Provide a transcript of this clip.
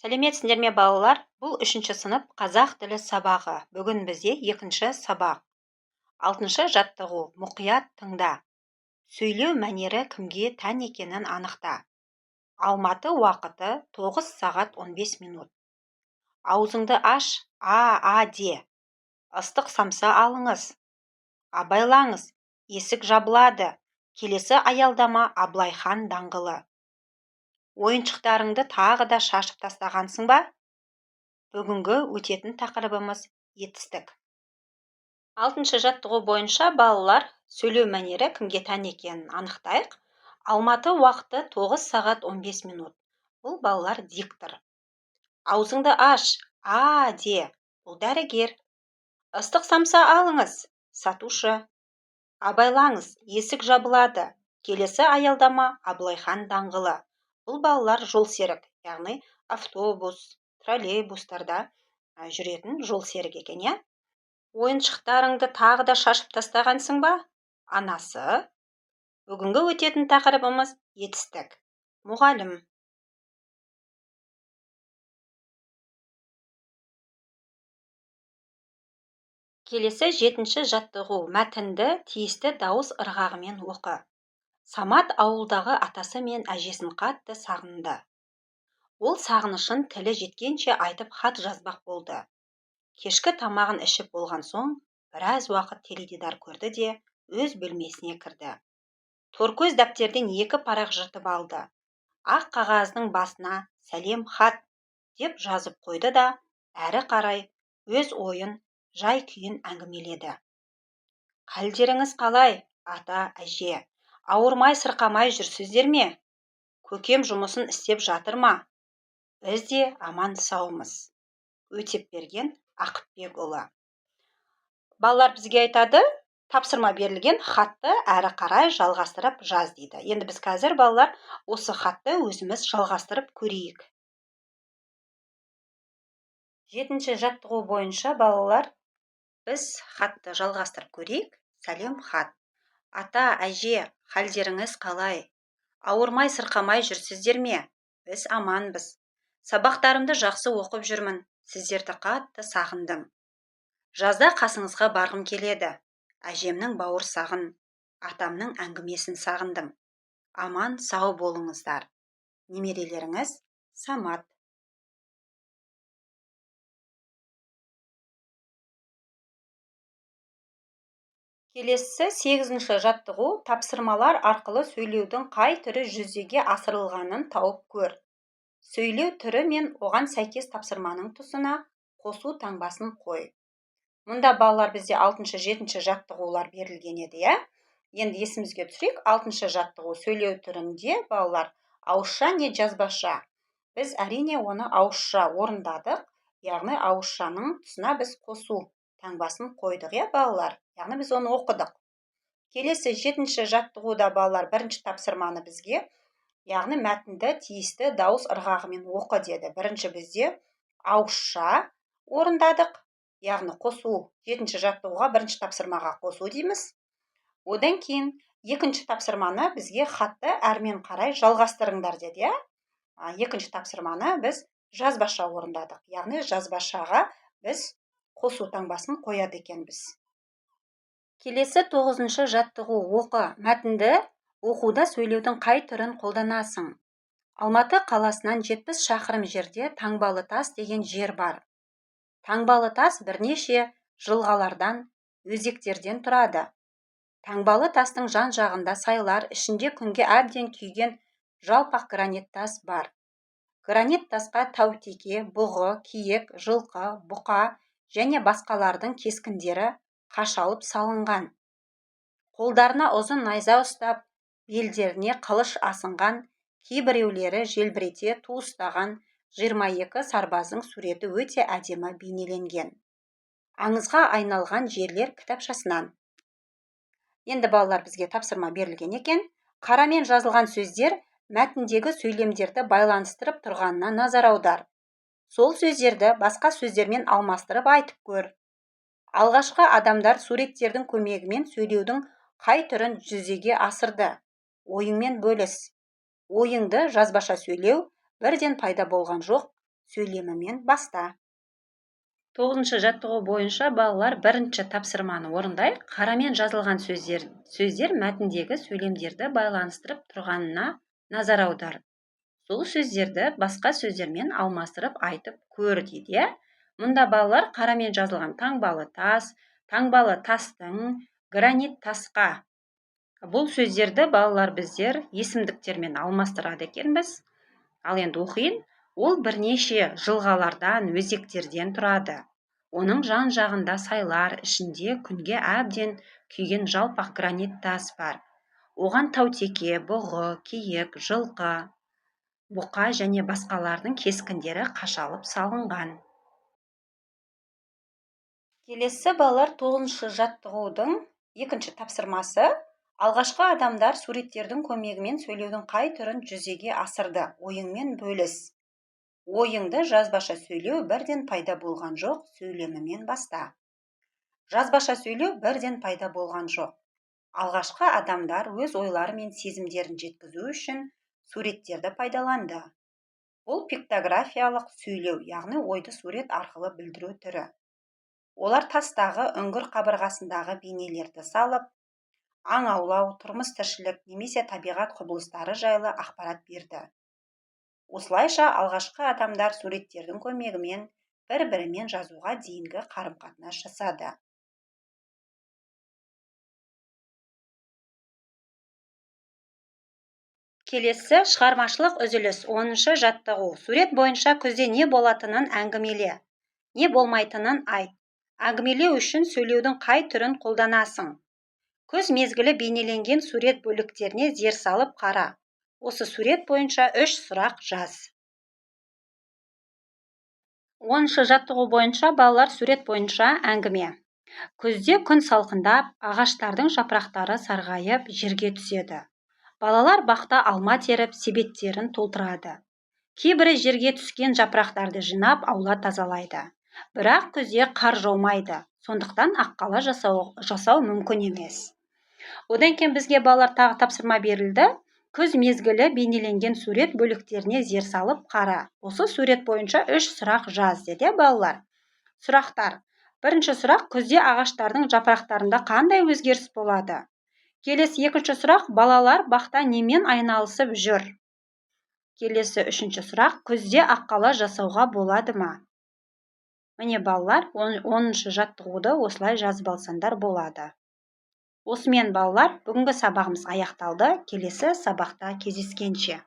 Сәлеметсіңдер ме, балалар! Бұл үшінші сынып, қазақ тілі сабағы. Бүгін бізде екінші сабақ, алтыншы жаттығу. Мұқият тыңда, сөйлеу мәнері кімге тән екенін анықта. Алматы уақыты 9 сағат 15 минут. Аузыңды аш, а, а де. Ыстық самса алыңыз. Абайлаңыз, есік жабылады. Келесі аялдама — Абылай хан даңғылы. Ойыншықтарыңды тағы да шашып тастағансың ба? Бүгінгі өтетін тақырыбымыз — етістік. Алтыншы жаттығу бойынша, балалар, сөйлеу мәнері кімге тән екенін анықтайық. Алматы уақыты 9 сағат 15 минут. Бұл, балалар, диктор. Аузыңды аш, а де. Бұл дәрігер. Ыстық самса алыңыз. Сатушы. Абайлаңыз, есік жабылады. Келесі аялдама — Абылай хан даңғылы. Бұл, балалар, жолсерік, яғни автобус, троллейбустарда жүретін жолсерік екен, иә. Ойыншықтарыңды тағы да шашып тастағансың ба? Анасы. Бүгінгі өтетін тақырыбымыз — етістік. Мұғалім. Келесі жетінші жаттығу. Мәтінді тиісті дауыс ырғағымен оқы. Самат ауылдағы атасы мен әжесін қатты сағынды. Ол сағынышын тілі жеткенше айтып, хат жазбақ болды. Кешкі тамағын ішіп болған соң, біраз уақыт теледидар көрді де, өз бөлмесіне кірді. Торкөз дәптерден екі парақ жыртып алды. Ақ қағаздың басына «Сәлем хат» деп жазып қойды да, әрі қарай өз ойын, жай-күйін әңгімеледі. Қалдеріңіз қалай, ата, әже? Ауырмай сырқамай жүрсіздер ме? Көкем жұмысын істеп жатыр ма? Біз де аман саумыз. Өтепберген Ақыпбекұлы. Балалар, бізге айтады, тапсырма берілген: хатты әрі қарай жалғастырып жаз дейді. Енді біз қазір, балалар, осы хатты өзіміз жалғастырып көрейік. Жетінші жаттығу бойынша, балалар, біз хатты жалғастырып көрейік. Сәлем хат. Ата, әже, халдеріңіз қалай? Ауырмай сырқамай жүрсіздер ме? Біз аманбыз. Сабақтарымды жақсы оқып жүрмін. Сіздерді қатты сағындым. Жазда қасыңызға барғым келеді. Әжемнің бауырсағын, атамның әңгімесін сағындым. Аман сау болыңыздар. Немерелеріңіз Самат. Келесі сегізінші жаттығу. Тапсырмалар арқылы сөйлеудің қай түрі жүзеге асырылғанын тауып көр. Сөйлеу түрі мен оған сәйкес тапсырманың тұсына қосу таңбасын қой. Мұнда, балалар, бізде алтыншы, жетінші жаттығулар берілген еді, иә. Енді есімізге түсірейік. Алтыншы жаттығу сөйлеу түрінде, балалар, ауызша не жазбаша? Біз, әрине, оны ауызша орындадық, яғни ауызшаның тұсына біз қосу таңбасын қойдық, иә, балалар, яғни біз оны оқыдық. Келесі жетінші жаттығуда, балалар, бірінші тапсырманы бізге, яғни мәтінді тиісті дауыс ырғағымен оқы деді. Бірінші бізде ауызша орындадық, яғни қосу, жетінші жаттығуға бірінші тапсырмаға қосу дейміз. Одан кейін екінші тапсырманы бізге хатты әрмен қарай жалғастырыңдар деді, иә. Екінші тапсырманы біз жазбаша орындадық, яғни жазбашаға біз қосу таңбасын қояды екенбіз. Келесі тоғызыншы жаттығу. Оқы. Мәтінді оқуда сөйлеудің қай түрін қолданасың? Алматы қаласынан 70 шақырым жерде Таңбалы тас деген жер бар. Таңбалы тас бірнеше жылғалардан, өзектерден тұрады. Таңбалы тастың жан-жағында сайлар, ішінде күнге әбден күйген жалпақ гранит тас бар. Гранит тасқа таутеке, бұғы, киік, жылқы, бұқа және басқалардың кескіндері қашалып салынған. Қолдарына ұзын найза ұстап, белдеріне қылыш асынған, кейбіреулері желбірете ту ұстаған 22 сарбаздың суреті өте әдемі бейнеленген. Аңызға айналған жерлер кітапшасынан. Енді, балалар, бізге тапсырма берілген екен. Қарамен жазылған сөздер мәтіндегі сөйлемдерді байланыстырып тұрғанына назар аудар. Сол сөздерді басқа сөздермен алмастырып айтып көр. Алғашқы адамдар суреттердің көмегімен сөйлеудің қай түрін жүзеге асырды? Ойыңмен бөліс. Ойыңды жазбаша сөйлеу бірден пайда болған жоқ. Сөйлемімен баста. Тоғызыншы жаттығу бойынша, балалар, бірінші тапсырманы орындайық. Қарамен жазылған сөздер мәтіндегі сөйлемдерді байланыстырып тұрғанына назар аудар. Сол сөздерді басқа сөздермен алмастырып айтып көр дейді, иә. Мұнда, балалар, қарамен жазылған таңбалы тас, таңбалы тастың, гранит тасқа. Бұл сөздерді, балалар, біздер есімдіктермен алмастырады екенбіз. Ал енді оқиын. Ол бірнеше жылғалардан, өзектерден тұрады. Оның жан жағында сайлар, ішінде күнге әбден күйген жалпақ гранит тас бар. Оған таутеке, бұғы, киік, жылқы, бұқа және басқалардың кескіндері қашалып салынған. Келесі, балалар, тоғызыншы жаттығудың екінші тапсырмасы. Алғашқы адамдар суреттердің көмегімен сөйлеудің қай түрін жүзеге асырды? Ойыңмен бөліс. Ойыңды «Жазбаша сөйлеу бірден пайда болған жоқ» сөйлемімен баста. Жазбаша сөйлеу бірден пайда болған жоқ. Алғашқы адамдар өз ойлары мен сезімдерін жеткізу үшін суреттерді пайдаланды. Бұл пиктографиялық сөйлеу, яғни ойды сурет арқылы білдіру түрі. Олар тастағы, үңгір қабырғасындағы бейнелерді салып, аң аулау, тұрмыс тіршілік немесе табиғат құбылыстары жайлы ақпарат берді. Осылайша, алғашқы адамдар суреттердің көмегімен бір бірімен жазуға дейінгі қарым қатынас жасады. Келесі шығармашылық үзіліс. 10-шы жаттығу. Сурет бойынша күзде не болатынын әңгімеле, не болмайтынын айт. Әңгімелеу үшін сөйлеудің қай түрін қолданасың? Күз мезгілі бейнеленген сурет бөліктеріне зер салып қара. Осы сурет бойынша үш сұрақ жаз. 10-шы жаттығу бойынша, балалар, сурет бойынша әңгіме. Күзде күн салқындап, ағаштардың жапырақтары сарғайып жерге түседі. Балалар бақта алма теріп, себеттерін толтырады. Кейбірі жерге түскен жапырақтарды жинап, аула тазалайды. Бірақ күзде қар жаумайды, сондықтан аққала жасау мүмкін емес. Одан кейін бізге, балалар, тағы тапсырма берілді. Күз мезгілі бейнеленген сурет бөліктеріне зер салып қара. Осы сурет бойынша үш сұрақ жаз деді, иә, балалар. Сұрақтар. Бірінші сұрақ: күзде ағаштардың жапырақтарында қандай өзгеріс болады? Келесі екінші сұрақ: балалар бақта немен айналысып жүр? Келесі үшінші сұрақ: күзде аққала жасауға болады ма? Міне, балалар, 10-шы жаттығуды осылай жазып алсаңдар болады. Осымен, балалар, бүгінгі сабағымыз аяқталды. Келесі сабақта кездескенше!